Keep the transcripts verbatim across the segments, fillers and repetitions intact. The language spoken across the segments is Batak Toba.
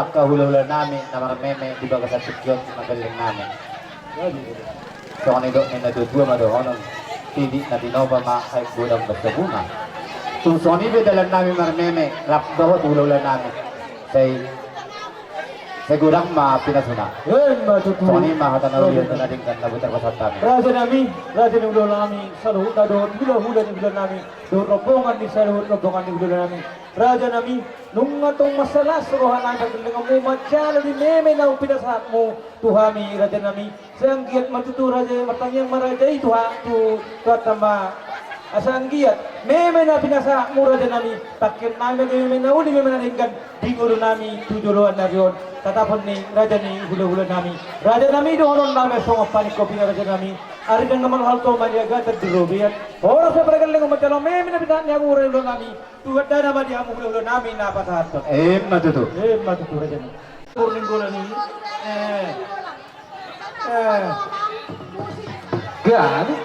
Angka hula-hula nami na marmeme di bagasan tingki on, na gelleng nami. Songon nidok ni na tua-tua ma dohonon, titik na tinopa ma aek godang martabunga. Tung songon i pe dalan nami marmeme, rap dohot hula-hula nami. Sai, sai godang ma pinasuna. Emma tutu. Songon i ma hata na uli na denggan na boi tarpasahat hami. Raja nami, raja ni hula-hula nami, saluhutna dohot hula-hula ni hula nami, dohot rombongan ni saluhut rombongan ni hula nami. Raja nami, nunga tong mansai las roha nami pangkilinganmu manjalo di meme naung pinasahatmu tu hami, raja nami. Sai anggiat ma tutu raja, martangiang ma raja i tu ha-, tu, tu Tuhanta ma. Asa anggiat meme na pinasahatmu, raja nami, pangkilingan nami, meme na uli, meme na denggan di ngolu nami tu joloan ni ari on, tataphon ni raja ni hula-hula nami. Raja nami, dohonon nami songon paningkopina, raja nami. Ari dang na malo hal toma di agatan di robean. Horas ma pargellengmu manjalo meme na pinasahat ni hula-hula nami. Tuhan dana ma di hamu hula-hula nami na pasahathon. Emma tutu. Emma tutu, raja nami. Purninggolan i. Eh. Eh. Gani.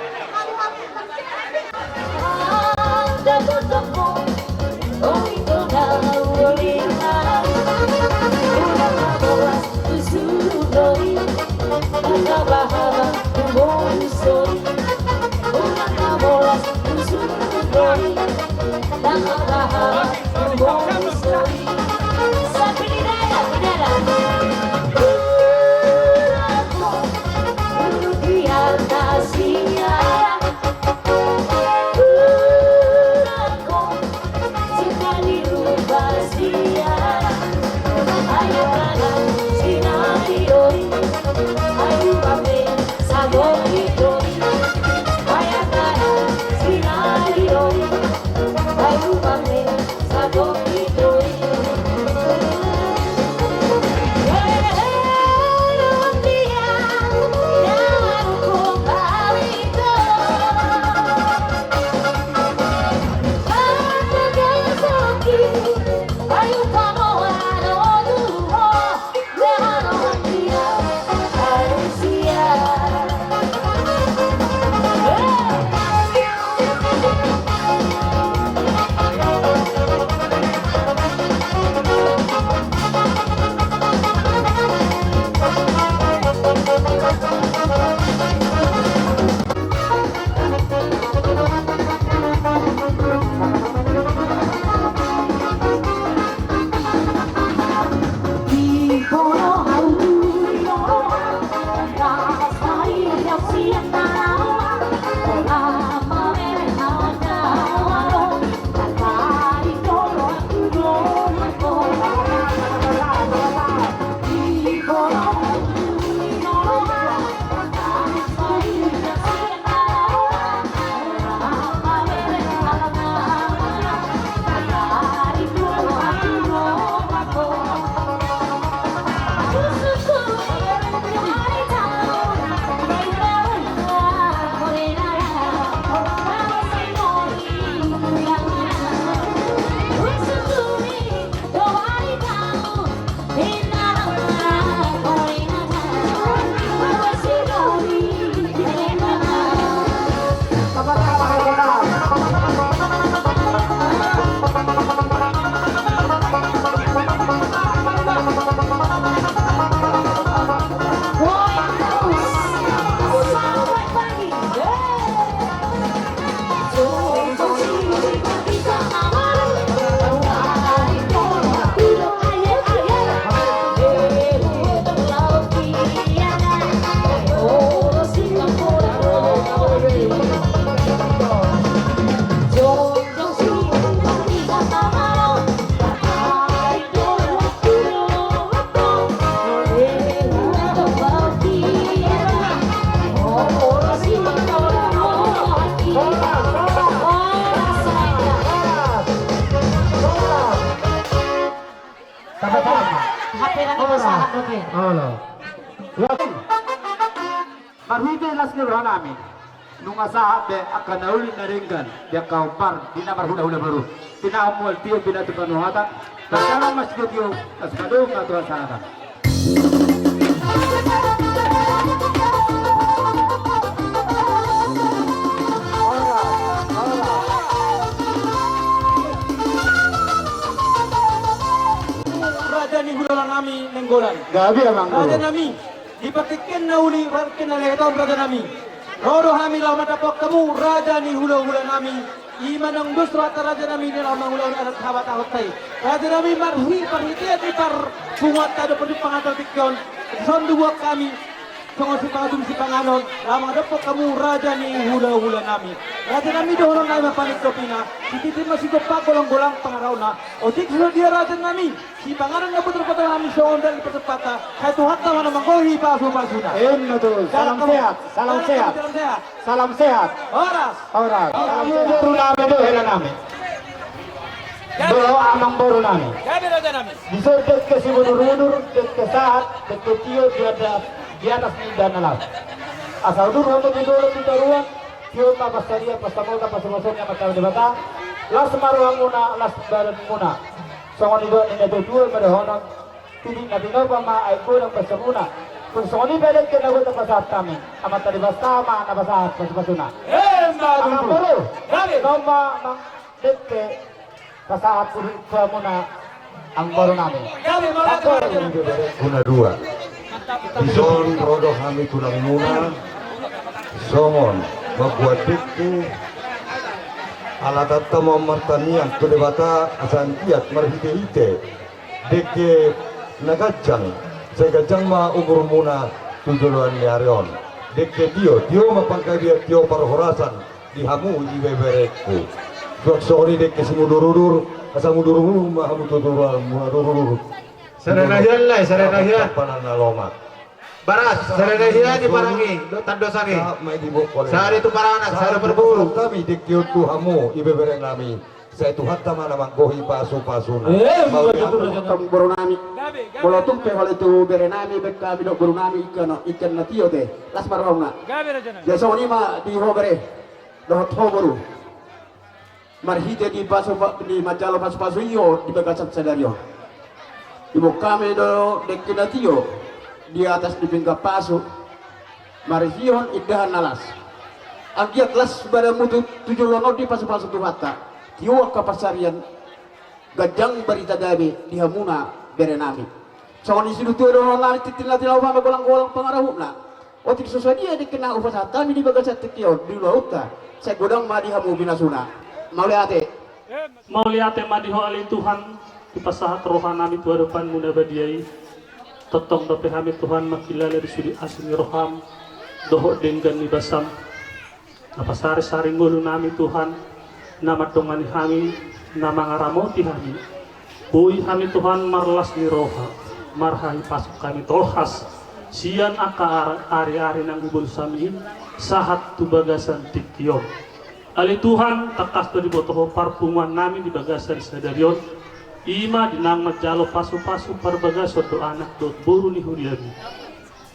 Sama-sama. Halo. Halo. Marhite las ni roha nami, nunga sahat be angka na uli na denggan di angka umpar di na marhula-hula boru. Tinahu mual tio pinatu panuhatan. Pasalam mas gogio, mas madung na tuan sahatan. Raja ni hula nami, Golang. Gabe amang boru. Raja nami, di partingkian na uli, partingkian na lehet on raja nami. Ro do hami laho mandapothon hamu raja ni hula-hula nami. I ma naung dos rohanta raja nami di laho mangulahon adat habatahonta i. Raja nami, marhi-, marhite di parpunguanta dohot di panganon tingki on. Dison do buat hami songon sipanganon sipanganon laho mandapothon hamu raja ni hula-hula nami. Raja nami, dohonon nami ma panitopina. Sititi ma sigompa, golang-golang pangarahutna. Otik so dia raja nami. Sipanganon na boi tarpatupa hami songon dali patupaonta, sai Tuhanta ma na manggohi pasupasuna. Ima tutu. Salam sehat, salam sehat. Salam sehat. Salam sehat. Horas. Horas. Salam sehat. Boru nami dohot hela nami. Gabe. Dohot amang boru nami. Gabe raja nami. Dison dengke simudur-udur, dengke sahat, dengke tio di atas, di atas ni indahan na las. Asa udur hamu tu jolo tu toruan, tio ma pansarian, pansamota, pansumasuon ni Amanta Debata. Las ma rohamuna, las badanmuna. Songon i do ninna tuatua ma dohonon, titik na tinopa ma aek godang pansabuna. Tung songon i pe dengke na boi tarpasahat hami, Amanta Debata ma na pasahat pasupasuna. Ima tutu. Amang boru. Gabe. Naung ma, amang, dengke pasahat tu hamuna, amang boru nami. Gabe, mauliate. Amang boru. Guna dua. Dison ro do hami tulangmuna, songon mambuat dengke, ala tanda ma martangiang tu Debata asa anggiat marhitehite dengke na ganjang, sai ganjang ma umurmuna tu joloan ni ari on. Dengke tio, tio ma panggabean, tio parhorasan di hamu ibeberengku. Suang songon i dengke simudur-udur, asa mudur-udur ma hamu tu toruan, mudur-udur. Sada na hian, lae, sada na hian. Panan na lomak. Baras, sada na hian di parang i, dohot tandosan i. Sada tu paranak, sada parboru. Hami dengke on tu hamu ibebereng nami. Sai Tuhanta ma na manggohi pasupasuna. Eh, mauliate. Amang boru nami. Molo tung pe holan tu bere nami, baen hami dohot boru nami, ingkon, ingkon na tio te. Las ma rohamuna. Gabe raja nami. Jadi songon i ma di ho bere. Dohot ho boru. Marhite di pasu, di manjalo pasupasu i ho di bagasan sadari on. Diboan hami do dengke na tio di atas ni pinggan pasu. Marhitehon indahan na las. Anggiat las badanmu tu, tu joloan on di pasupasu Tuhanta. Tio angka pansarian, ganjang barita gabe di hamuna bere nami. Songon i do tutu dohonon nami, tintin na tinahu ma golang-golang pangarahutna. Otik so sadia dengke na hupasahat hami di bagasan tingki on di ulaonta, sai godang ma di hamu pinasuna. Mauliate. Mauliate ma di Ho ale Tuhan, dipasahat roha nami tu adopanmu na badia i. Tongtong dope hami Tuhan mangkilala di sude asi ni roham dohot denggan ni basam na pasari-sari ngolu nami Tuhan, na mandongani hami, na mangaramoti hami. Boi hami Tuhan marlas ni roha, marhahipason hami tolhas sian angka ar-, ari-ari naung hubolus hami i sahat tu bagasan tingki on. Ale Tuhan, tangkas do diboto Ho parpunguan nami di bagasan sadari on, i ma di naung manjalo pasupasu parbagason dohot anak dohot boru ni huriaMi.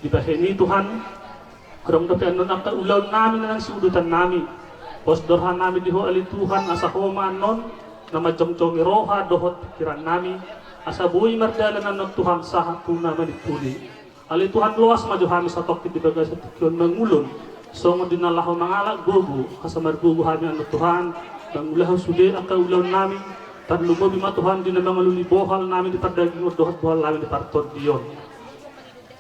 Dibahen i Tuhan, adong dope annon angka ulaon nami na naeng siudutan nami. Pos do roha nami di Ho ale Tuhan, asa Ho ma annon na manjongjongi roha dohot pingkiran nami, asa boi mardalan annon Tuhan sahat tu na manimpuli. Ale Tuhan, loas ma jo hami satongkin di bagasan tingki on mangulahon songon di na laho mangalap gogo, asa margogo hami annon Tuhan mangulahon sude angka ulaon nami. Tarlumobi ma Tuhan di na mangalului bohal nami di pardagingon dohot bohal nami di partondion.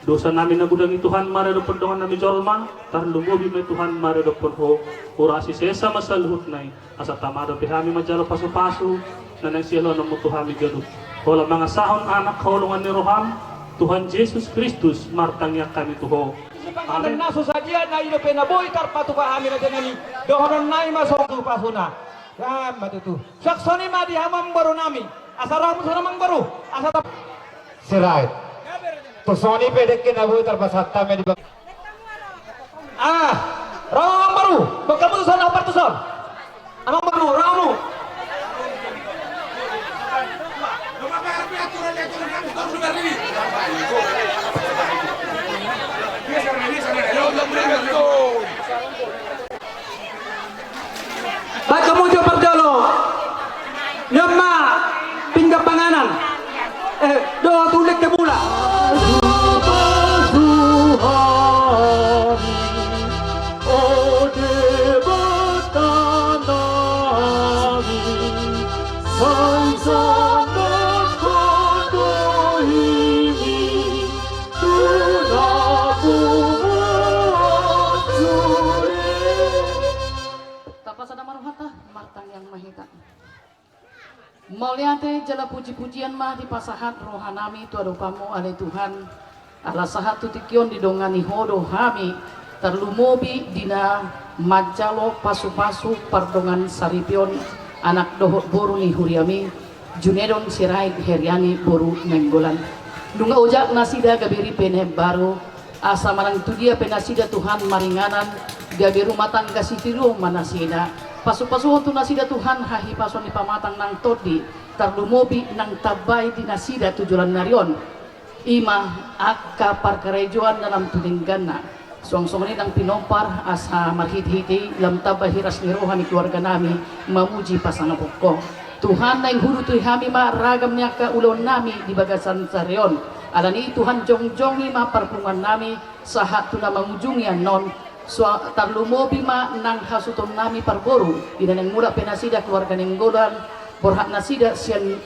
Dosa nami na godang i Tuhan maradophon dongan nami jolma, tarlumobi ma i Tuhan maradophon Ho. Hurasi sesa ma saluhutna i, asa tama dope hami manjalo pasupasu na naeng sialoanonMu tu hami ganup. Holan mangasahon anak haholongan ni rohaM, Tuhan Jesus Kristus, martangiang hami tu Ho. Amen. Na so sadia na i dope na boi tarpatupa hami raja nami, dohonon nami ma songon i pasupasuna. Ima tutu. Suang songon i ma di hamu amangboru nami. Asa rohamu songon i amangboru. Asa tap- Siraet. Tung songon i pe dengke na boi tarpasahat hami di bang- Ah, rohamu amangboru. Bangkamu tuson, apar tuson. Amangboru, rohamu. Baen hamu jo parjolo. Nion ma pinggan panganan. Eh, dohot ulik ke mula. Mauliate jala puji-pujian ma dipasahat rohanami tu adopanMu ale Tuhan. Ala sahat tu tingki on didongani Ho do hami, tarlumobi di na manjalo pasu-pasu pardongan saripeon anak dohot boru ni huriami, Junedon Sirait Heriani boru Nainggolan. Nunga ojak nasida gabe ripe na imbaru, asa manang tudia pe nasida Tuhan maringanan, gabe rumah tangga sitiruon ma nasida. Pasu-pasuhon tu nasida Tuhan hahipason ni pamatang nang tondi, tarlumobi nang tambai di nasida tu joloan ni ari on. I ma angka parkarejoan na lam tu dengganna. Suang songon i nang pinompar asa marhite-hite i lam tamba hiras ni roha ni keluarganami mamuji pasangapon Ho. Tuhan, naeng huduti hami ma ragam ni angka ulaonnami di bagasan sadari on. Alani i Tuhan, jongjongi ma parpunguannami sahat tu na mangujungi annon. Sua-, tarlumobi ma nang hasuhutonnami parboru, di na naeng mulak pe nasida keluarga Nainggolan, borhat nasida sian,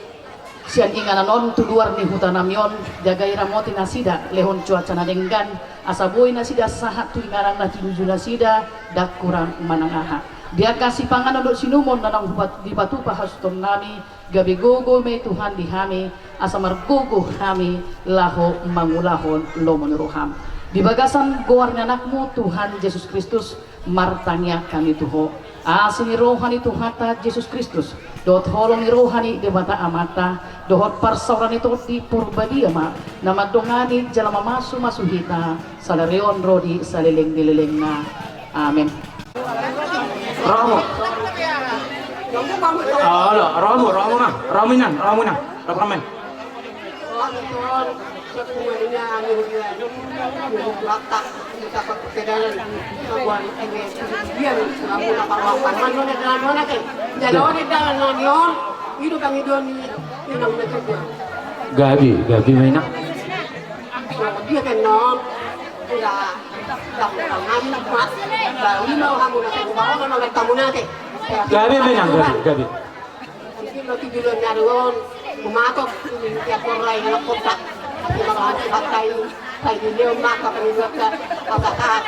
sian inganan on tu luar ni hutanami on, jagai ramoti nasida, lehon cuaca na denggan, asa boi nasida sahat tu inganan na tinuju nasida, ndang kurang manang aha. Di angka sipanganon dohot siinumon na naung hupat-, dipatupa hasuhutonnami, gabe gogo ma i Tuhan di hami, asa margogo hami laho mangulahon lomo ni rohaM. Di bagasan goar ni AnakMu Tuhan Jesus Kristus, martangiang hami tu Ho. Asi ni roha ni Tuhanta Jesus Kristus, dohot holong ni roha ni Debata Amanta, dohot parsaoran ni Tondi Parbadia ma na mandongani jala mamasu-masu hita, sadari on ro di saleleng ni lelengna. Amen. Romo. Ala, romo, romo na, romo inan, romo inan. Romo inan. Gabe, gabe ma inan. Gabe ma inan, gabe, gabe. Mungkin lo tujuan nyari on, kumatok, tiap orang yang kota, tapi malah hati hatai, tai di leon maka pengiluatan, kata sahat,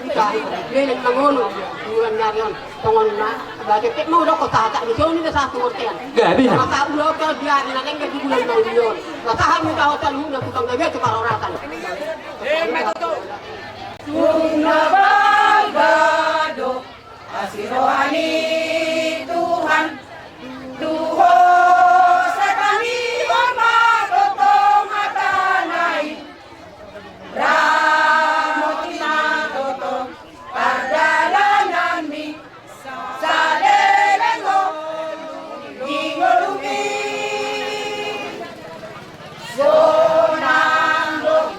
kita, leleng mangolu, tujuan nyari on, tongon na, bagai tek mau dokot sahat, tak bisa ini dah satu ortean. Gabe na. Maka ulo kau dia, na lengket di bulan mau leon, kata sahat muka hotel, udah tukang gabe tu paroratan. Eh, metoto. Tung na balga do. Asi roha ni Tuhan, tu ho satangihon ma tongtong hatana i. Ramoti ma tongtong pardalananmi, saleleng ngolu ni ngolumi. Sonang do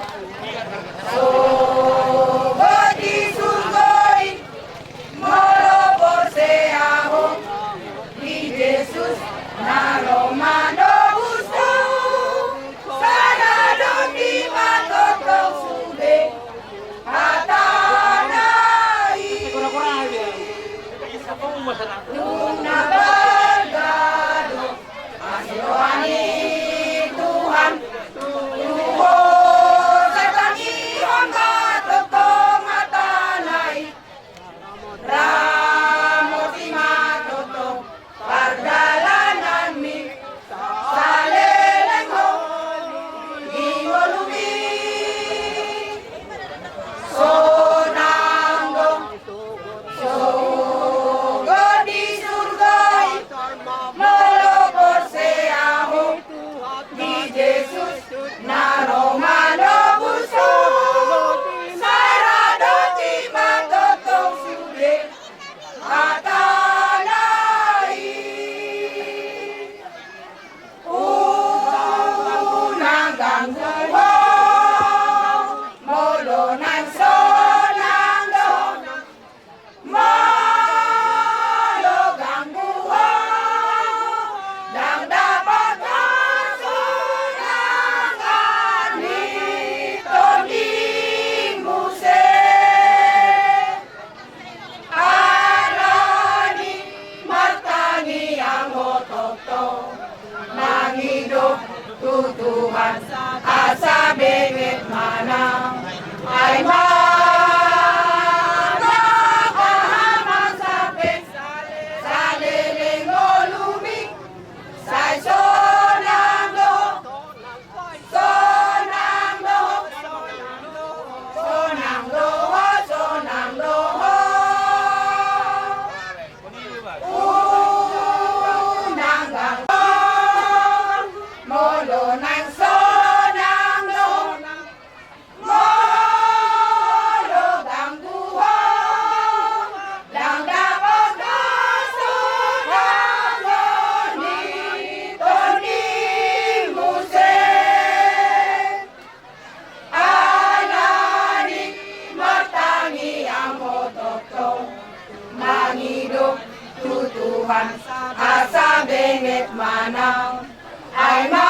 Asa benget ma naung, ai ma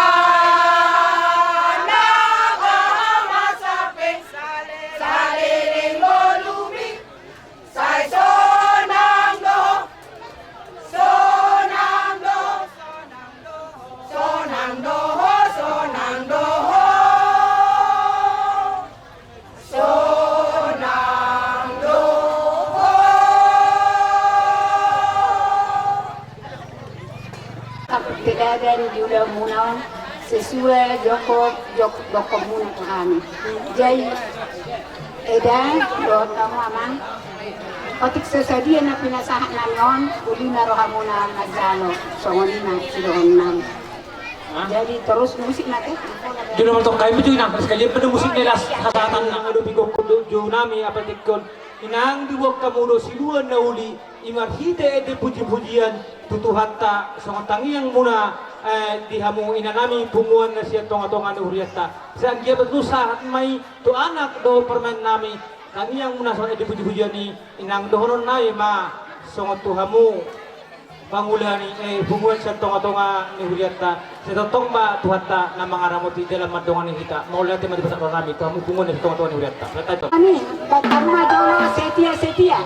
naung, aha ma sape, saleleng ngolumi, sai sonang do ho, sonang do ho, sonang do ho, sonang do ho. Sonang do ho. Sahat pe dadan di ulaonmuna on sesuai dohot, dohot, dohononmuna tu hami. Jadi eda dohot hamu amang, otik so sadia na pinasahat nami on, uli na rohamuna manjalo, songon i ma sidohonon nami. Jadi torus musik ma te. Jolo mantong hami jo inang, sekalian pe do musik na las hasahatan na ngadopi gokhon dohot jou nami, apa tingki on. Inang, diboan hamu do siluan na uli, i marhite ende pujipujian tu Tuhanta, songon tangiangmuna, eh, di hamu inanami punguan na sian tongatonga ni hurianta. Sai anggiat pe tutu sahat ma i tu anak dohot parumaen nami, tangiangmuna songon ende pujipujian i, inang, dohonon nami ma songon tu hamu. Pangula ni, eh, punguan sian tongatonga ni hurianta, sai tongtong ma Tuhanta na mangaramoti dalan mandongani hita. Mauliate ma di pasahat roha nami tu hamu punguan sian tongatonga ni hurianta. Hami, bahen hamu ma jolo setia-setia.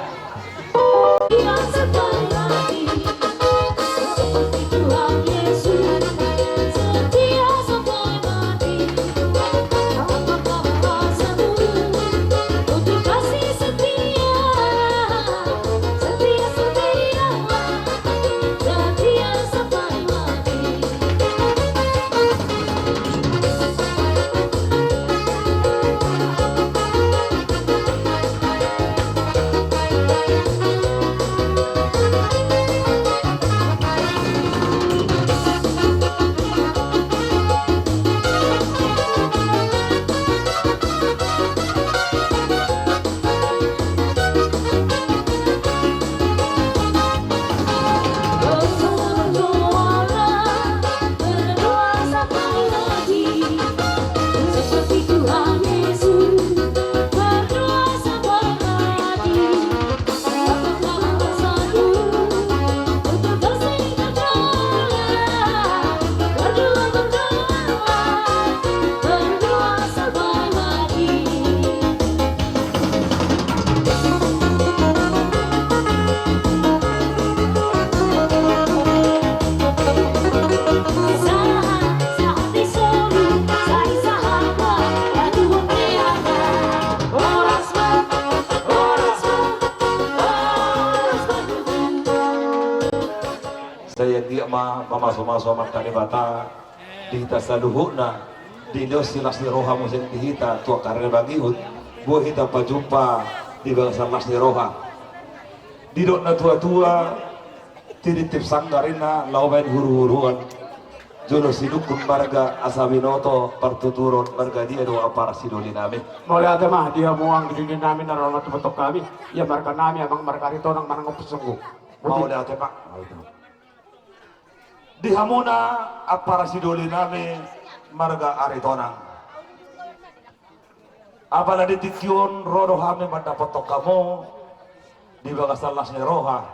Sai anggiat ma mamasumasu Amanta Debata di hita saluhutna, dilehon si las ni roha muse di hita tu angka ari na mangihut, boi hita pajumpa di bagasan las ni roha. Didok natuatua, tinitip sanggar ninna laho bahen huruhuruan, jolo sidungkun marga asa binoto partuturon, marga dia do ampara sidoli nami. Mauliate ma di hamu amang di doli nami na ro tu botok hami, ia marga nami amang marga Aritonang manang Ompusunggu. Mauliate ma. Di hamuna ampara sidoli nami marga Aritonang. Apala di tingki on ro do hami mandapothon hamu di bagasan las ni roha.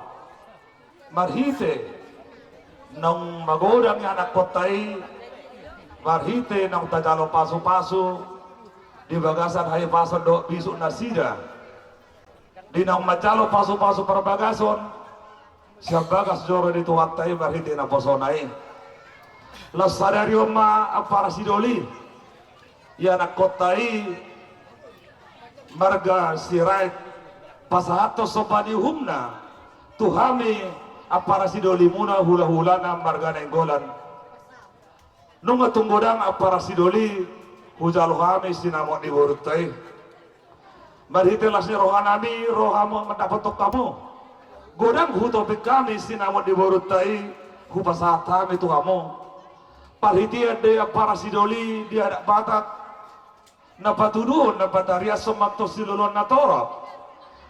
Marhite naung magodang i anakkonta i, marhite naung tajalo pasupasu di bagasan hahipason dohot bisuk nasida. Di naung manjalo pasupasu parbagason sian bagas joro ni Tuhanta i marhite naposona i. Laos sadari on ma ampara sidoli, i anakkonta i marga Sirait pasahathon somba ni uhumna tu hami ampara sidolimuna hulahulana marga Nainggolan. Nunga tung godang ampara sidoli hujalo hami sinamot ni borunta i. Marhite las ni roha nami ro hami mandapothon hamu. Godang hutopik hami sinamot ni borunta i, hupasahat hami tu hamu. Parhitean do i ampara sidoli di adat Batak na patuduhon na patariashon ma antong siloloan natorop.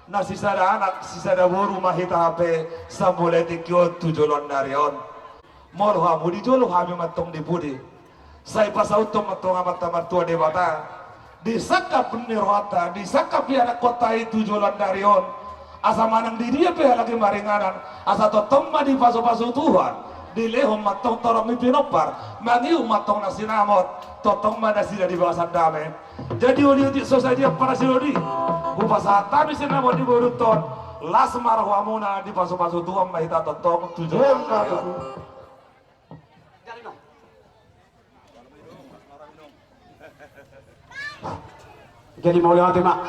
Na sisada anak sisada boru ma hita hape samulai tingki on tu joloan ni ari on. Molo hamu di jolo hami ma antong di pudi, sai pasauthon ma antong Amanta Martua Debata di sangkap ni rohanta, di sangkap ni anakkonta i tu joloan ni ari on. Asa manang di dia pe halak i maringanan, asa tongtong ma dipasupasu Tuhan, dilehon ma tong torop ni pinompar, mangihut ma tong na sinamot, tongtong ma nasida di bagasan dame. Jadi uli otik so sadia parasi uli, hupasahat hami sinamot ni borunta on, las ma rohamuna, dipasupasu Tuhan ma hita tongtong tu joloan. Jadi mauliate ma.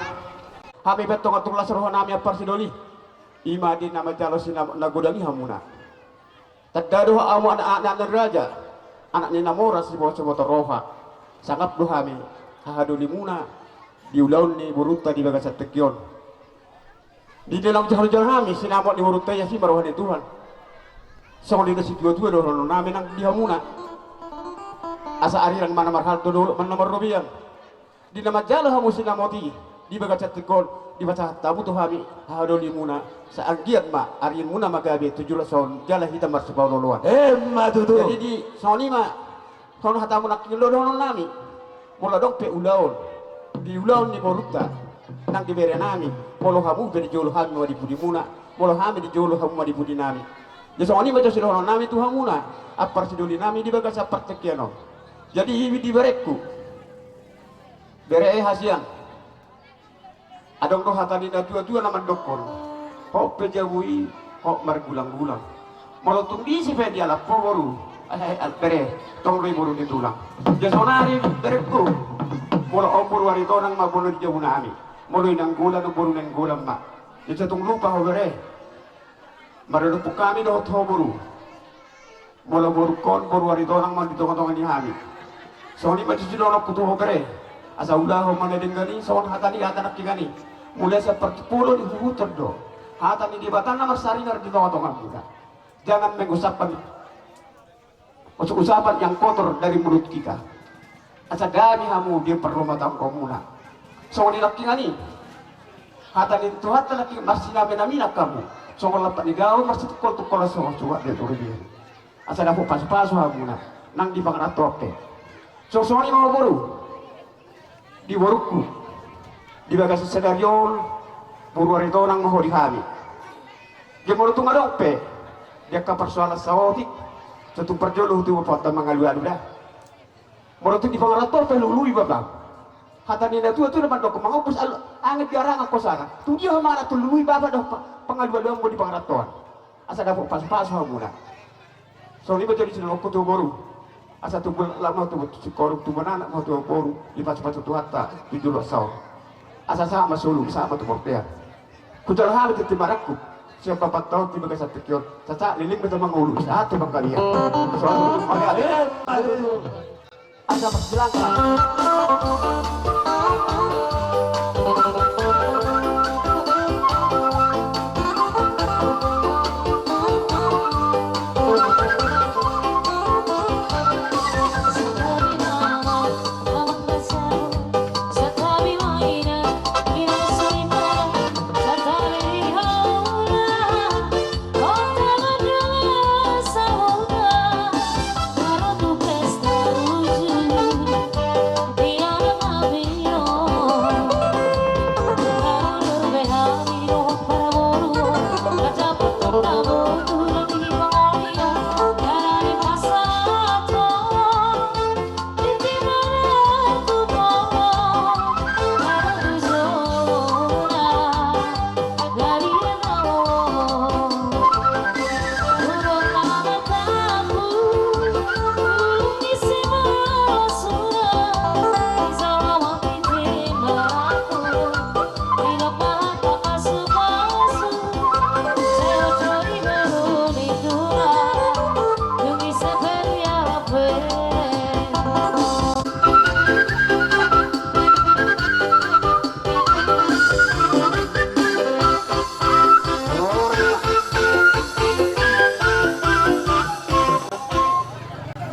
Hami pe tong tung las rohanami ampar sidoli. Ima di na manjalo sinamot na godang i hamuna. Tanda do hamu anak-anak ni raja, anak ni na mora siboto-boto roha. Sangap do hami hahadolimuna di ulaon ni borunta di bagasan tingki on. Di dalam jalo-jalo hami sinamot ni borunta i, asi ma roha ni Tuhan. Songon i do situatua dohononnami nang di hamuna. Asa arirang ma na marhalto, dolok ma na marrobean. Di na manjalo hamu sinamot i di bagasan tingki on, dipasahat hamu tu hami hahadolimuna, sai anggiat ma arianmuna ma gabe tu joloan on jala hita marsipaolo-oloan. Emma tutu. Jadi di songon i ma. Songon hatamu nangkin do dohononnami. Molo adong pe ulaon di ulaon ni borunta nang di berenami, molo hamu pe di jolo hami ma di pudimuna, molo hami di jolo hamu ma di pudinami. Jadi songon i ma jolo sidohononnami tu hamuna ampar sidolinami di bagasan partingkian on. Jadi i di berengku, bere hasian. Adong do hata ni natuatua na mandokkon, hot pe jabu i, hot margulanggulang. Molo tung disi pe dialap ho boru, eh, eh, bere, tong do i boru ni tulang. Jadi sonari berengku, molo on boru Aritonang ma boru ni jabunami. Molo i Nainggolan, boru Nainggolan ma. Jadi tung lupa ho bere. Maradophon hami dohot ho boru. Molo borungkon boru Aritonang ma di tongatonga ni hami. Songon i ma jujur dohononku tu ho bere. Asa ulahon ma na denggan i songon hata ni hata nangkiningan i. Mulai sian parpulu ni huhuton do hata ni Debata na marsaringar di tongatongamuna. Jangan mengucapkan ucapan yang kotor dari mulut kita. Asa dame hamu di parrumatanggaonmuna. Songon i nangkiningan i. Hata ni Tuhanta nangkin marsinamenamen hamu. Songon lampak ni gaol marsitungkoltungkolan songon suhat ni toru biru. Asa dapot pasupasu hamuna nang di pangarantoan pe. Songon i ma ho boru. Di borungku, di bagasan sadari on, boru Aritonang ma ho di hami. Jadi molo tung adong pe di angka parsoalan saotik, so tung parjolo hutubu pota mangalualu da. Molo tung di pangarantoan pe lului bapa. Hata ni natuatua na mandok mangompus al-, angin di arangan kosana. Tu dia ho manang tu lului bapa dohot pa-, pangalualuanmu di pangarantoan. Asa dapot pasupasu hamuna. Songon i ma jolo sidohononku tu boru. Asa tubu laklak ma tu singkoru, tubu anak ma tu boru, dipasupasu Tuhanta tu joloan on. Asa sahat ma solu, sahat ma tu bontean. Hujalo hami tintin marangkup sian bapanta on di bagasan tingki on. Sahat leleng ma tu mangolu, sahat tu panggabean. Songon i ma. Asa marsilangka.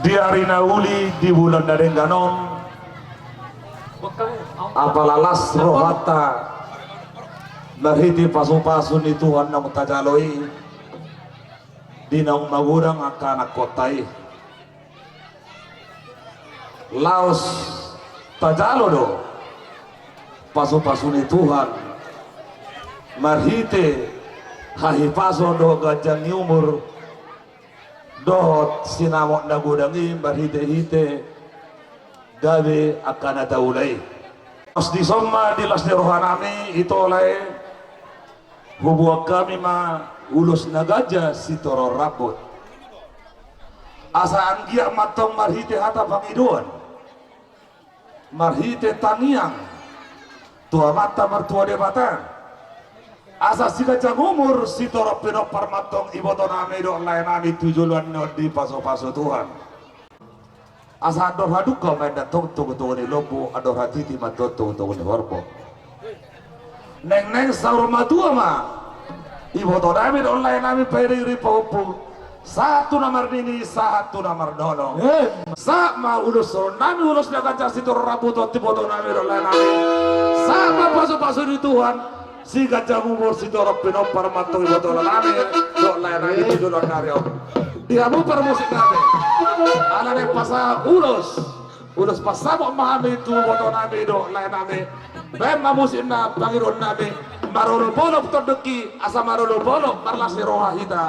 Di ari na uli di bulan na denggan on, apala las rohanta marhite pasupasu ni Tuhan naung tajalo i, di naung magodang angka anakkonta i. Laos tajalo do pasupasu ni Tuhan marhite Hahipason dohot ganjang ni umur dohot sinamot na godang i marhitehite gabe angka na taula i. Pas dison ma di las ni rohanami, ito lae, huboan hami ma ulos na ganjang sitorop rambut. Asa anggiat ma antong marhite hata pangidoan, marhite tangiang tu Amanta Martua Debata, asa siganjang umur sitorop pinompar ma antong ibotonami dohot laenami tu joloan ni on dipasupasu Tuhan. Asa andor hadungka ma inna antong togutogu ni lombu, andor hatiti ma antong togutogu ni horbo. Naeng naeng saur matua ma ibotonami dohot laenami pairingiring pahompu, sahat tu na marnini sahat tu na marnono. Sahat ma ulos songon nami ulos na ganjang sitorop rambut tu ibotonami dohot laenami. Sahat ma pasupasu ni Tuhan, siganjang umur sitorop pinompar ma antong ibotonami dohot laenami tu joloan ni ari on. Di hamu parmusiknami, ala naeng pasahat ulos, ulos pansamot ma hami tu ibotonami dohot laenami. Baen ma musikna pangidoannami. Marolopolop tondongki asa marolopolop marlas ni roha hita.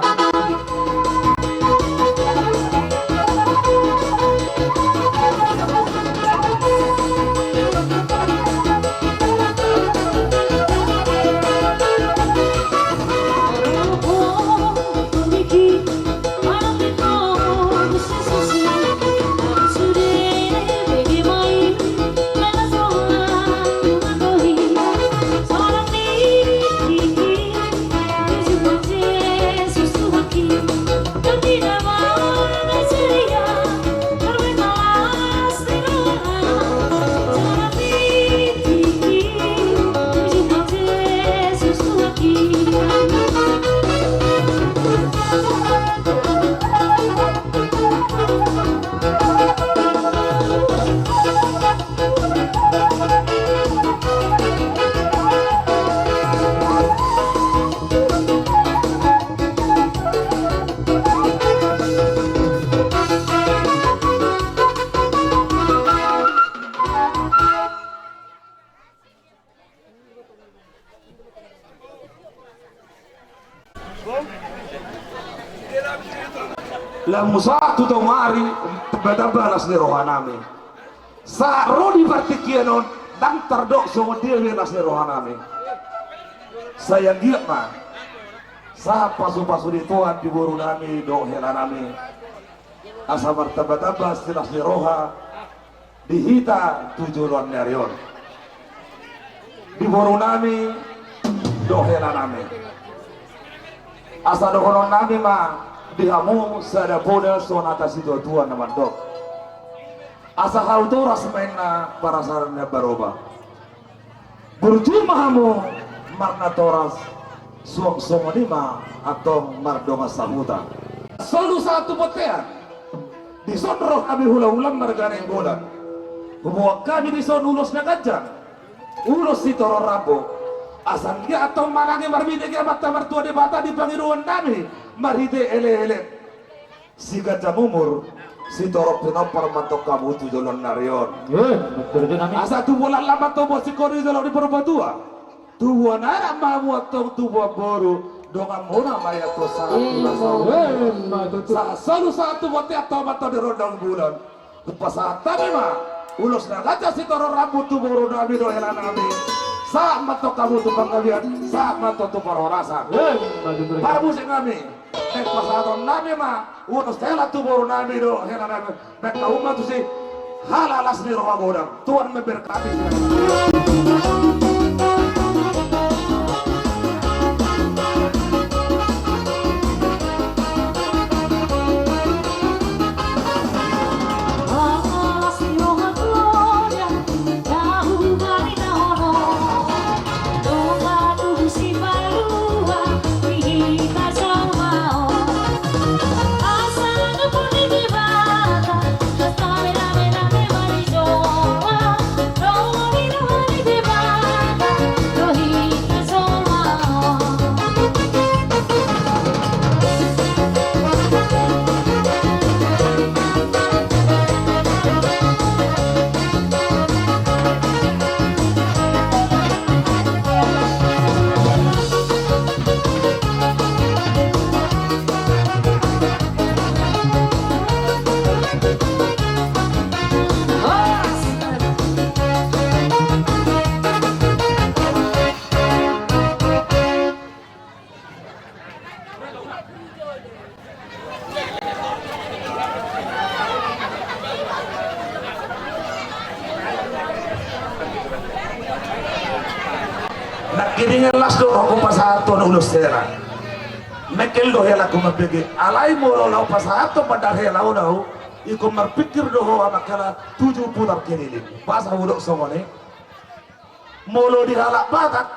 Lamu sahat tu tong ari, tamba-tamba las ni rohanami. Sahat ro di partingkian on, ndang tardok songon dia be las ni rohanami. Sai anggiat ma sahat pasupasu ni Tuhan di borunami dohot helanami, asa martamba-tamba silas ni roha di hita tu joloan ni ari on, di borunami dohot helanami. Asa dohononnami ma di hamu sada poda songon hata situatua na mandok: Asa hau toras ma inna parasaran na baroba. Burju ma hamu marnatoras, suang songon i ma antong mardongan sahuta. Solu sahat tu bontean. Dison ro hami hula-hula marga Nainggolan. Huboan hami dison ulos na ganjang, ulos sitorop rambu. Asa anggiat antong manang i marbinege Amanta Martua Debata di pangidoannami marhite elek-elek. Siganjang umur, sitorop pinompar ma antong hamu tu joloan ni ari on. Eh, betul itu nami. Asa tubu laklak ma antong boan singkoru di jolo ni Purbatua. Tubuan anak ma hamu antong tubuan boru, donganmuna ma i antong sahat tu na saut. Eh, ma tutu. Sahat solu sahat tu bontean antong ma antong di rondang bulan. Hupasahat hami ma ulos na ganjang sitorop rambu tu borunami dohot helanami. Sahat ma antong hamu tu panggabean, sahat ma antong tu parhorasan. Eh, ma tutu. Parmusiknami. Naeng pasahatonnami ma ulos hela tu borunami dohot helanami. Baen hamu ma tusi halalas ni roha godang. Tuhan memberkati. Nangkiningan las do rohangku pasahathon ulos hela. Mengkel do hela ku mambege. Alai molo laho pasahathon mandar hela on ahu, ingkon marpingkir do ho amangkela tujuh putar keliling. Boasa hudok songon i? Molo di halak Batak,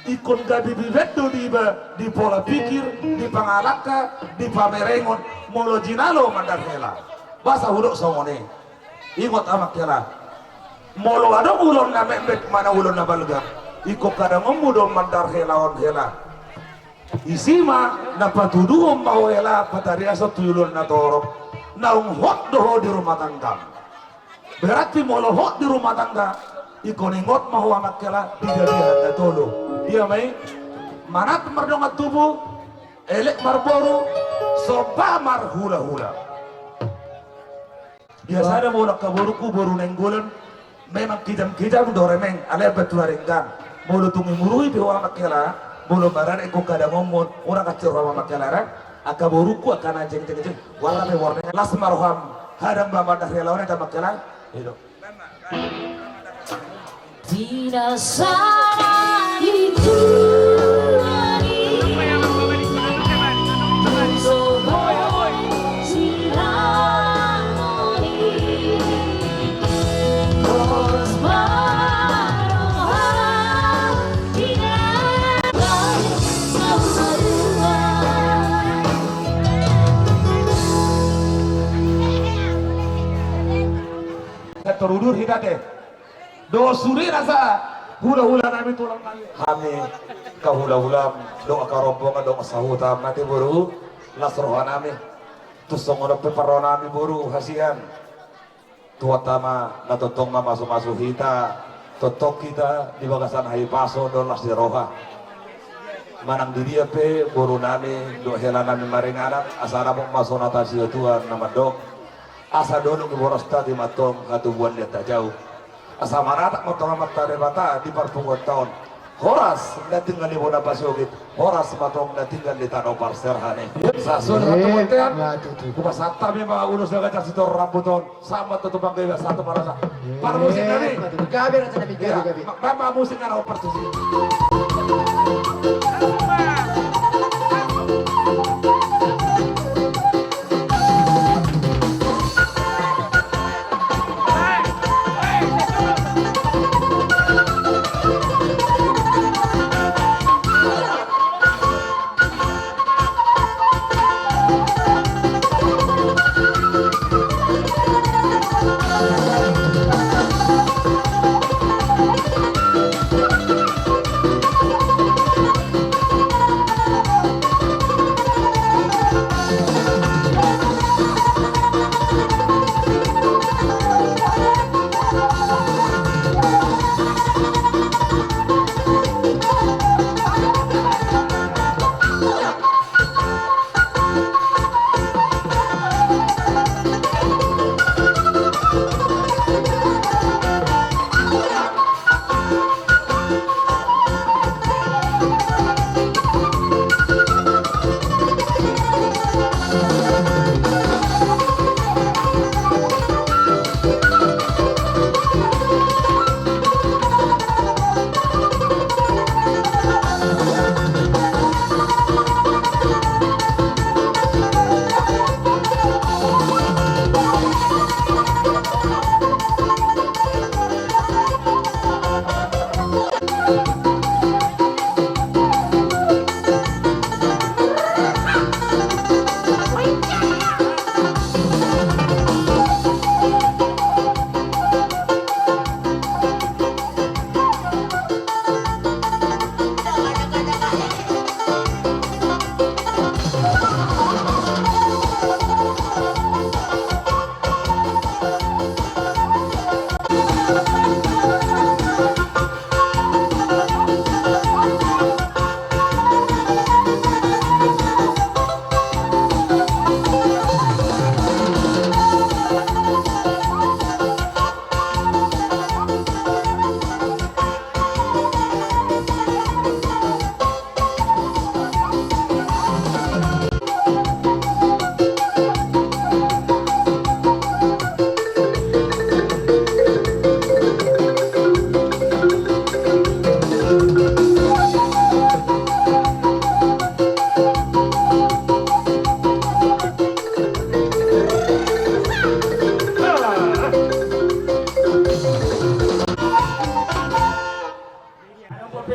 ingkon gabe biben do diba di pola pikir, di pangalangka, di pamerengon, molo jinalo mandar hela. Boasa hudok songon i? Ingot amangkela. Molo adong ulaon na metmet manang ulaon na balga, ingkon kadangonmu do mandar hela on hela. Isi ma na patuduhon ma ho hela patariashon tu joloan na torop, naung hot do ho di rumah tanggam. Berarti molo hot di rumah tangga, ingkon ingot ma ho amangkela di gabean na tolu. Dia ma i, manat mardongan tubu, elek marboru, somba marhulahula. Biasana molo angka borungku boru Nainggolan, memang kejam-kejam do remeng, alai baen tu na denggan. Molo tung imurui pe ho amangkela, molo marada ingkon kadangonmu, unang hansit roham amangkela, ra? Angka borungku angka na jeng jeng jeng, warna pe warna las ma roham, hadang ma mandar hela on amangkela. I do. Di na sada di Tuhan i, tung so boi silang moni, horas ma roha di na lain saurua. Tar udur hita te. Dohot sude nasa hulahula nami tulang nami. Hami angka hulahula, dohot angka rombongan, dohot sahuta, mate boru, las roha nami. Tung songon on pe parroha nami boru, hasian. Tuhanta ma na tongtong mamasu-masu hita, tongtong hita di bagasan hahipason dohot las ni roha. Manang di dia pe boru nami dohot hela nami maringanan, asa dapot ma songon hata siotua na mandok. Asa dolok di borasta di mantong hatubuan di antajau. Asa manatap ma tong Amanta Debata di parpunguanta on. Horas na tinggal di bona pasogit, horas ma tong na tinggal di tano parserahan i. Sasuna tu bontean. Hupasahat hami ma ulos na ganjang sitorop rambuton. Sama tutu panggabean satu marasa. Parmusik nami. Gabe raja nami, gabe, gabe. Mama musik na parsusi.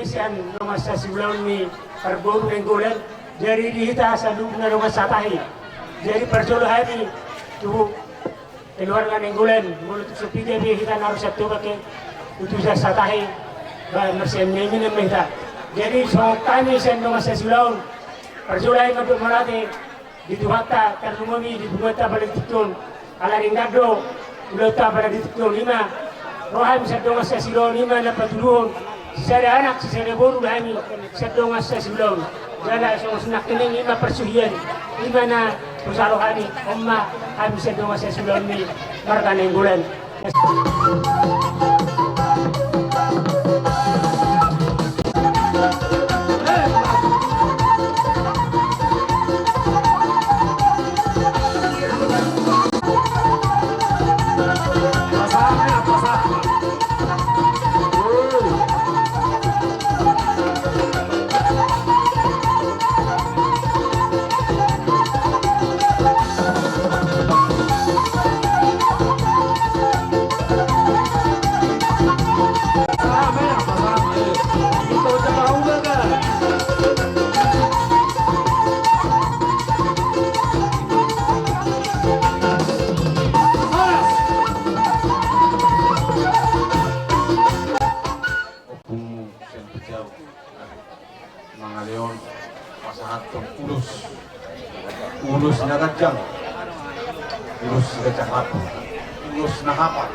Sian dongan sasiulaon ni parboru Nainggolan. Jadi di hita saluhutna dongan satahi. Jadi parjolo hami tu keluarga Nainggolan, molo tung so piga be hita na ro sian Toba ke, utusan satahi, ba marsiaminaminan ma hita. Jadi songon hami sian dongan sasiulaon, parjolo hami mandok mauliate di Tuhanta, tarlumobi di punguanta pala di tingki on, ala denggan do ulaonta pala di tingki on. Ima ro hami sian dongan sasiulaon, ima na patuduhon, sisada anak sisada boru do hami sian dongan sasiulaon. Jala songon nangkining, ima parsuhian, ima na husalo hami, on ma hami sian dongan sasiulaon ni marga Nainggolan. Ompungmu sian Pejau, mangalehon pasahathon ulos, ulos na ganjang, ulos na ganjang, ulos na hapal,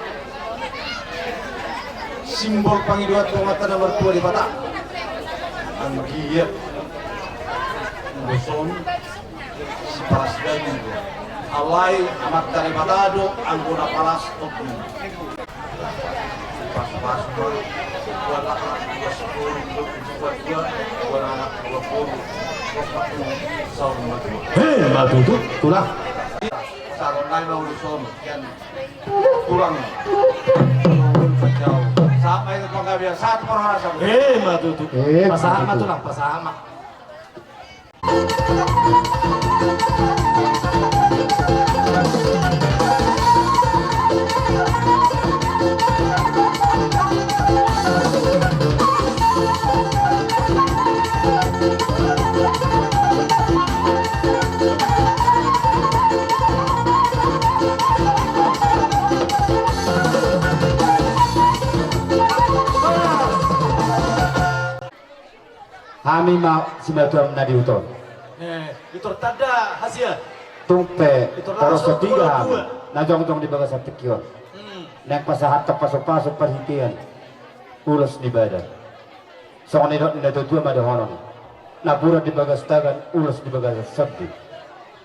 simbol pangidoan tu Amanta na martua Debata. Anggiat ulos on sipalas daging do. Alai Amanta Debata do anggo na palas ompung. Pasu-pasu ma. Dua anak, dua sipulu, dua dua, dua anak, dua pulu. Saur matua. He, ma tutu, tulang. Saron nai ma ulos on, kian tulang. Sahat ma i tu panggabean, sahat ma rohana. He, ma tutu. He, pasahat ma tutu, tulang, pasahat ma. Hami ma simatuam na di huta on. Eh, Itor tanda hasian. Tung pe, Itor poros langsung tiga hami, na jongjong di bagasan tingki on. Hmm. Naeng pasahathon pasu-pasu parhitean ulos ni badan. Songon nidok ni natuatua ma dohonon. Napuran di bagas tagan, ulos di bagasan tondi.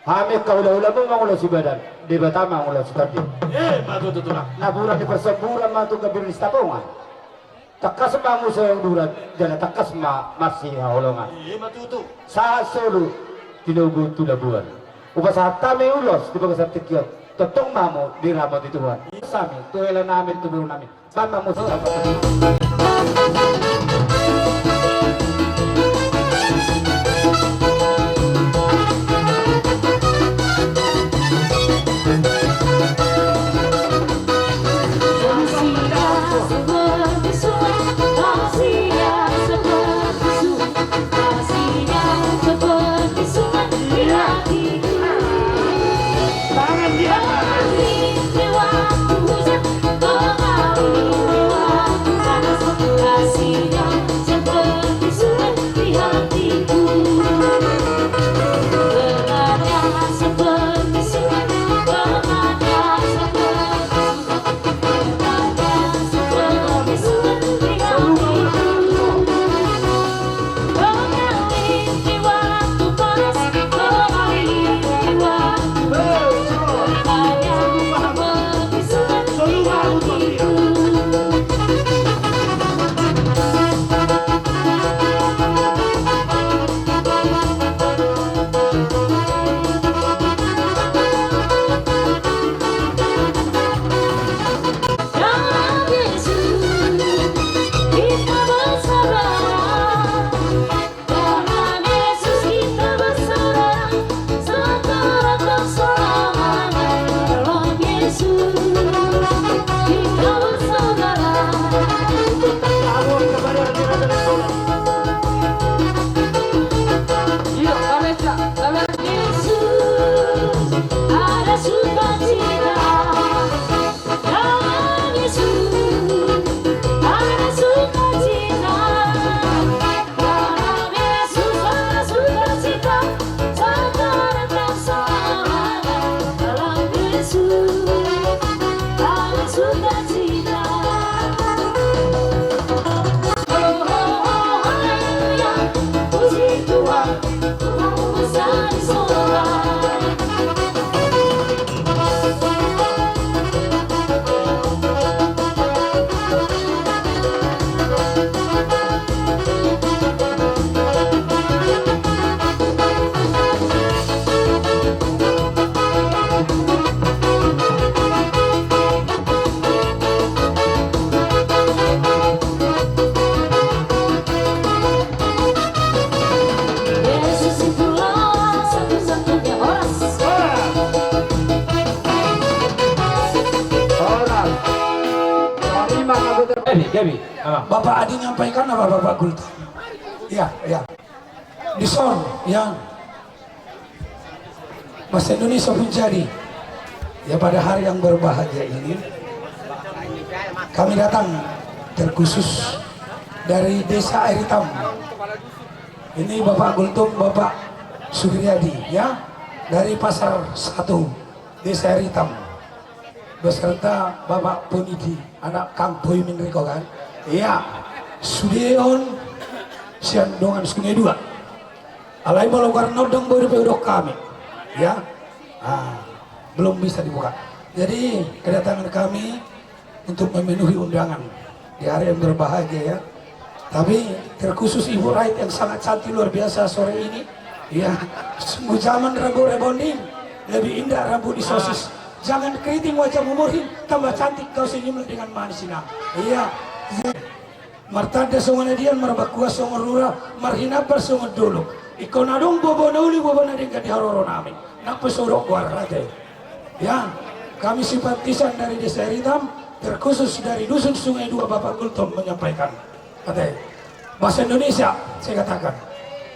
Hami angka hulahulamuna mangulosi badan, Debata ma mangulosi tondi. Eh, ma tutu, tulang. Napuran di parsamburan ma tu gambir ni Sitapongan. Tangkas ma muse uduran, jala tangkas ma marsihaholongan. Ima tutu. Sahat solu tinogu tu Labuan. Hupasahat hami ulos di bagasan tingki on. Tongtong ma hamu diramoti Tuhan. Sami, tu hela nami, tu boru nami. Bahen ma muse. Bapak Adi nyampaikan apa, Bapak Gultom? Ya, ya. Dison, ya. Bahasa Indonesia pun jadi. Ya, pada hari yang berbahagia ini, kami datang terkhusus dari Desa Air Hitam. Ini Bapak Gultom, Bapak Supriyadi, ya, dari Pasar Satu, Desa Air Hitam, beserta Bapak Punidi, anak Kang Boy Minriko, kan? Iya, sude on sian dongan Sungai Dua. Alai molo karna ndang boi dope hudok hami, ya. Ah, belum bisa dibuka. Jadi, kedatangan kami untuk memenuhi undangan di hari yang berbahagia, ya. Tapi terkhusus Ibu Rait yang sangat cantik luar biasa sore ini. Ya, sungguh zaman rambut rebonding, lebih indah rambut di sosis. Jangan keriting wajahmu Murhim, tambah cantik kau senyum dengan manis, Inang. Iya. Martanda songon adian, marbangkuan songon rura, marhinambar songon dolok. Ingkon adong bobo na uli, bobo na denggan di haroro nami. Nang pe so hudok goar, ate. Ya, kami simpatisan dari Desa Air Hitam, terkhusus dari Dusun Sungai Dua, Bapak Gultom menyampaikan. Ate. Bahasa Indonesia, saya katakan.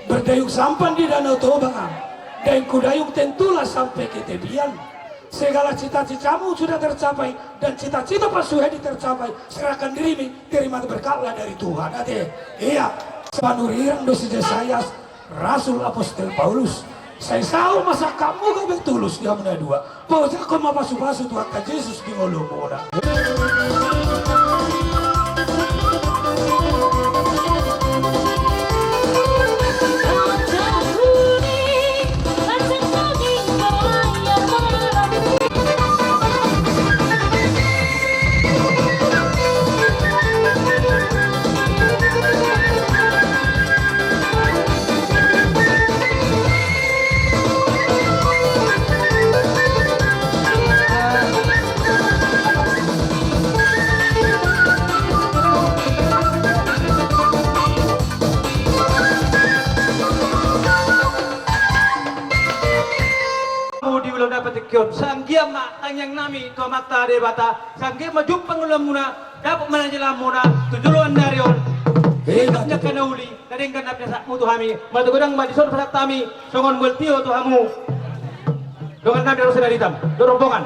Berdayung sampan di Danau Toba, Inang. Dayung ku dayung tentulah sampai ke tepian. Segala cita-citamu sudah tercapai, dan cita-cita Pak Suhedi tercapai. Serahkan dirimu, terima berkatlah dari Tuhan. Ate, iya, sapanurirang do si Jesayas, Rasul Apostel Paulus. Sai saut ma sangkapmu gabe tulus di hamu na dua. Paojakhon ma pasu-pasu Tuhanta Jesus di ngolumuna. Di ulaon na patikkion, sanggian ma tangiang nami tu Amanta Debata, sanggian ma jumpang ulaonmuna, dapot ma na jalamuna tu joloan ni ari on. Hei, hei, angka na uli, na denggan na pinasatmu tu hami, molo tung godang ma dison pasahat hami songon mual tio tu hamu. Dongan nami na ro sian Air Hitam dohot rombongan.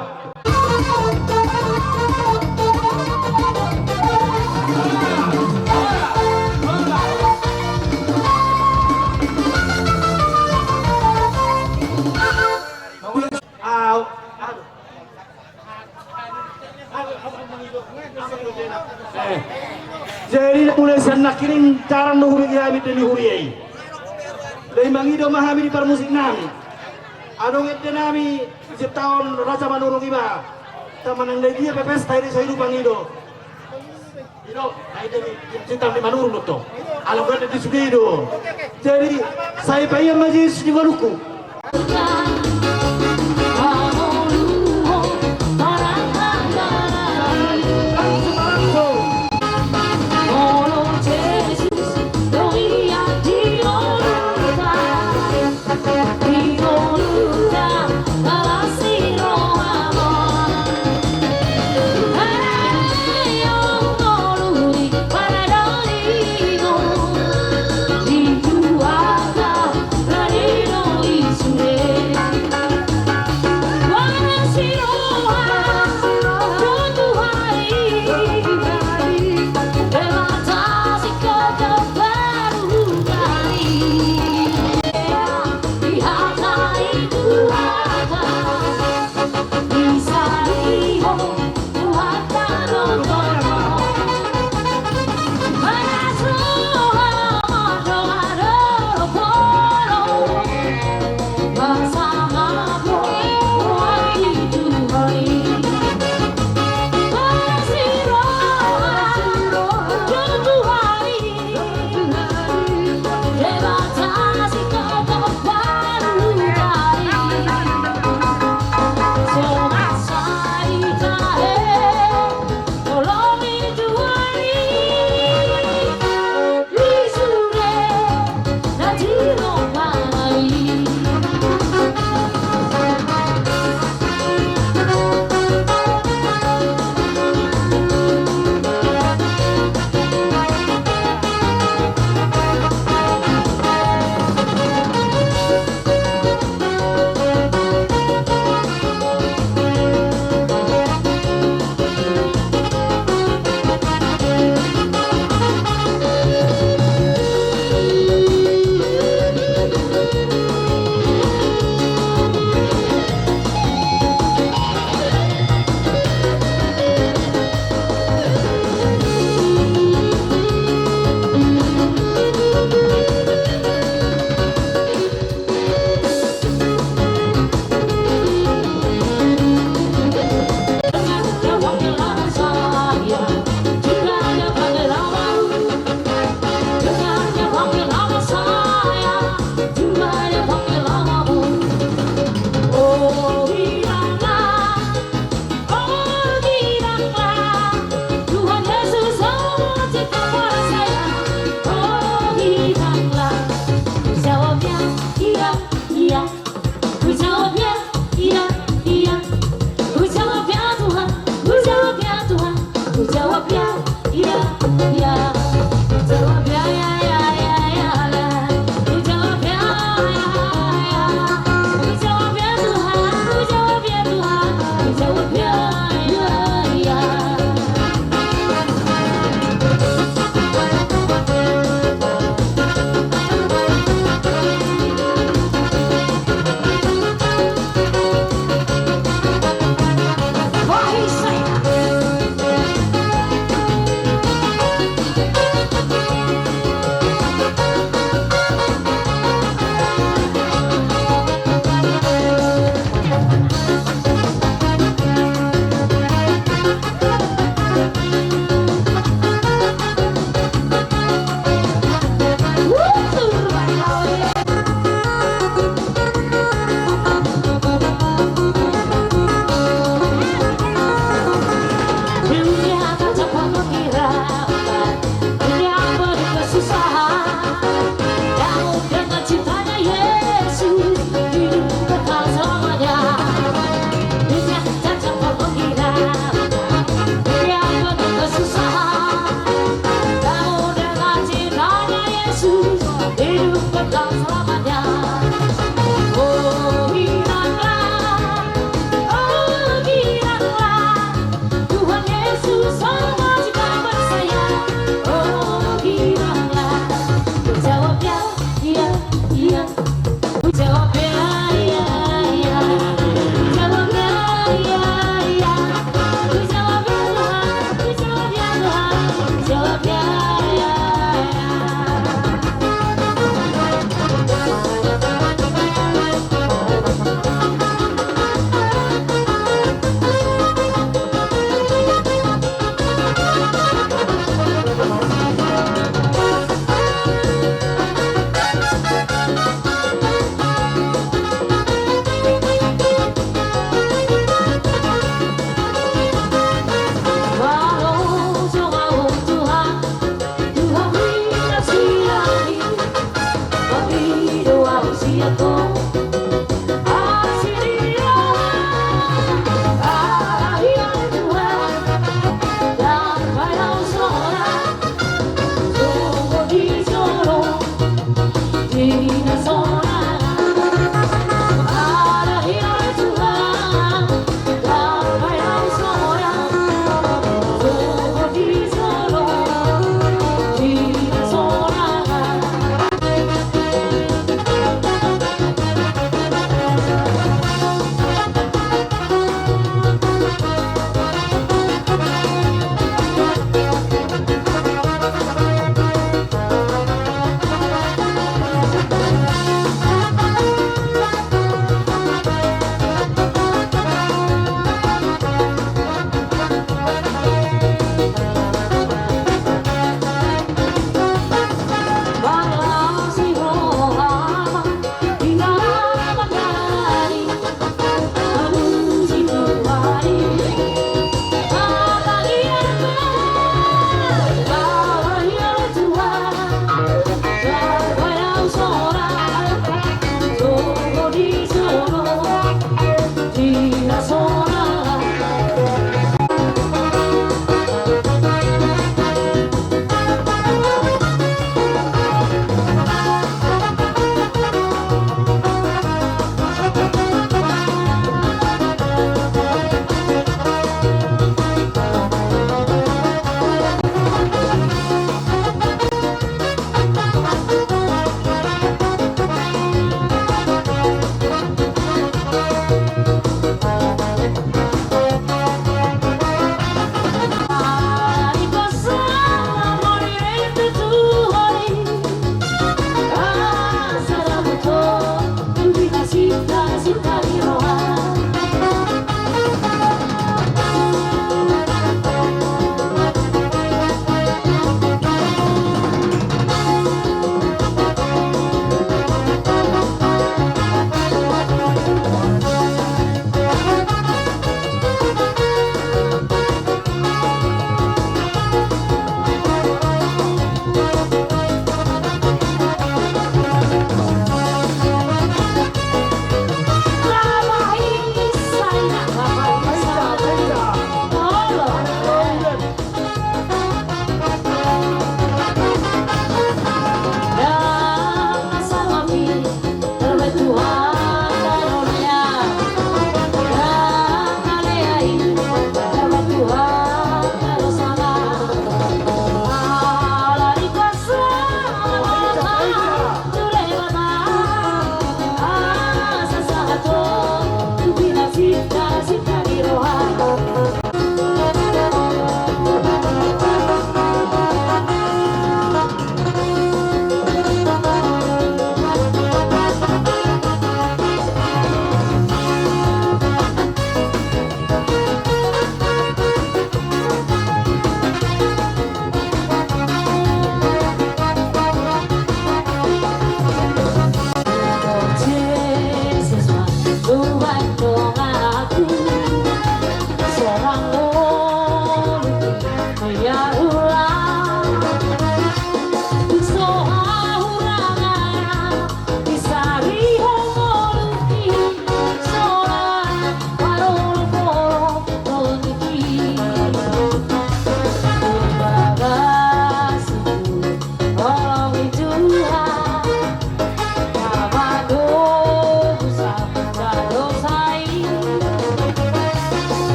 Au, au. Eh, jadi mulai sian nangkining jarang do hubege hami ende ni huria i. Jadi mangido ma hami di parmusik nami. Adong ende nami, sitaon Raja Manurung iba. Taman nang dia pepes, tadi saya lupa ngido. Ido, ai jadi cinta di Manurung do. Alam kan di sude do. Jadi sai paia ma Jesus di ngolungku.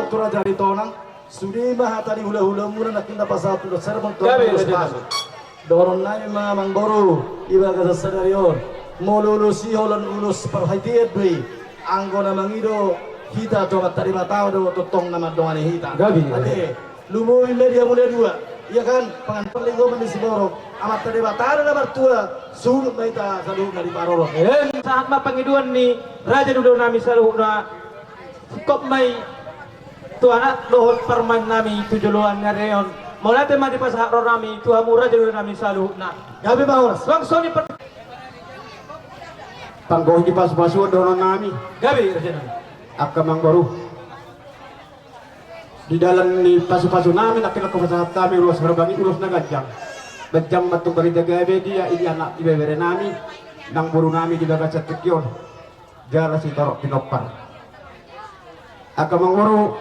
Tu Raja Aritonang, sude ma hata ni hulahulamuna nangkin na pasahat tu Serbang tu Gabe, Raja. Dohonon nami ma amangboru, di bagasan sadari on, molo ulos i holan ulos parhitean do i, anggo na mangido hita tu Amanta Debata do tongtong na mandongani hita. Gabe, gabe. Ate, lumobi ma di hamuna dua, ia kan, pangan parlinggoman ni siborok, Amanta Debata do na martua, suhut ma hita saluhutna diparorot. Em, sahat ma pangidoan ni raja ni ulaon nami saluhutna, singkop ma i tu anak dohot parumaen nami tu joloan ni ari on. Mauliate ma dipasahat roha nami tu hamu raja ni ulaon nami saluhutna. Gabe ma horas. Langsung di per- Panggohi di pasupasuon dohonon nami. Gabe, raja nami. Angka amangboru. Di dalan ni pasupasu nami, nangkin na hupasahat hami ulos harbangi ulos na ganjang. Ganjang ma tung barita gabe di anak ibebere nami, nang boru nami di bagasan tingki on. Jala sitorop pinompar. Angka amangboru,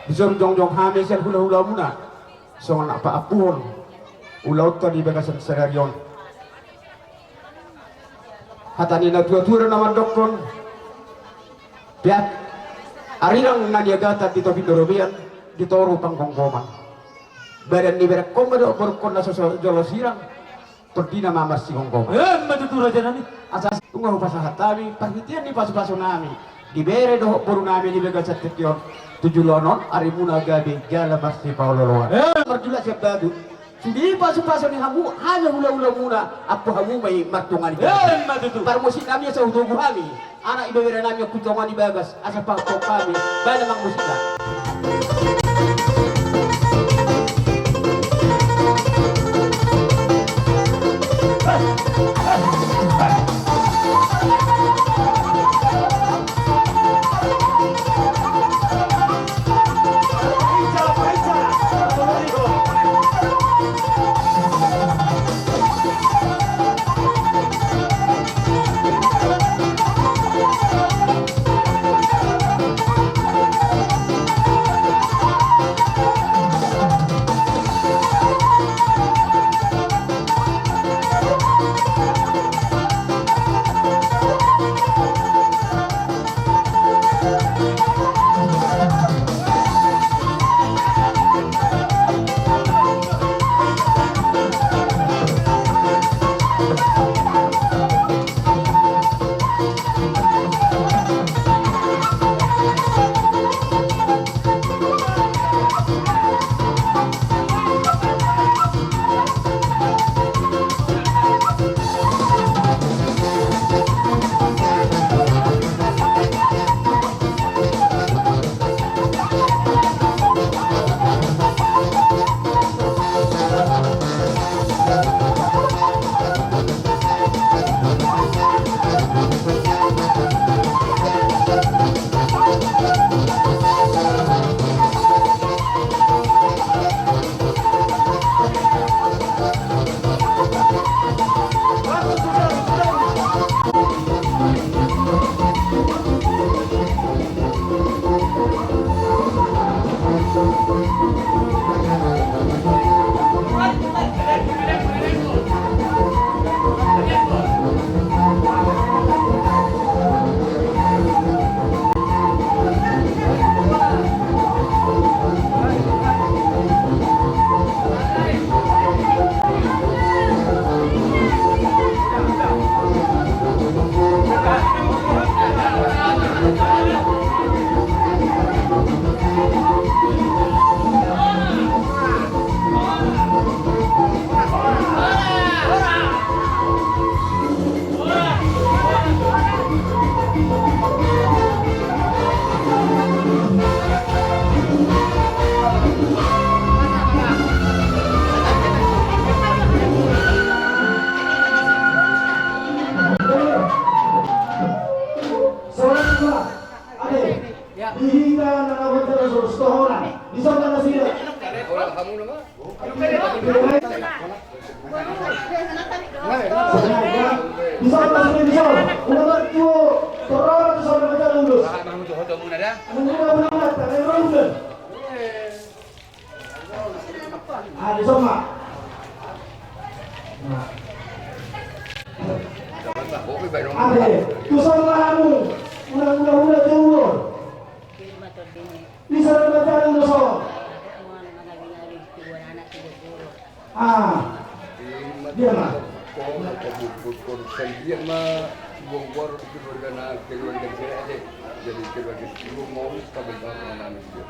dison jongjong hami sian hulahulamuna, songon na paampuhon ulaonta di bagasan sadari on. Hata ni natuatua do na mandokkon, peak arirang na niagatan di topi ni robean, di toru panggomgoman. Badan ni berengkon ma dohot borungkon na so jolo sirang, tondina ma marsigomgoman. Emma tutu, raja nami. Asa nunga hupasahat hami parhitean ni pasupasu nami, di bere dohot boru nami di bagasan tingki on, tu joloan on arimuna gabe jala marsipaolooloan. Em. Marjula sian batu. Sude pasupasu ni hamu, hami hulahulamuna, ampu hamu ma i martungani. Emma tutu. Parmusik nami asa hutogu hami, anak ibebere nami, hutongon di bagas, asa pahophop hami, bahen amang musikna. Ade, di hita na nabuat jala so, so hona, di son na nasida. Di son na nasida, di son. Udah batu, terang di son na jala ulos. Nunggu na bulan mata, na bulan. Ah, di son ma. Nah. Ate, tu son ma hamu, unang mula-mula jolo. Di sana macam dosa. Ah, dia mah. Kau mau kau buat kau sendiri mah, bongkor keluarga na keluarga saya deh. Jadi keluarga itu mau kau bongkar nama dia.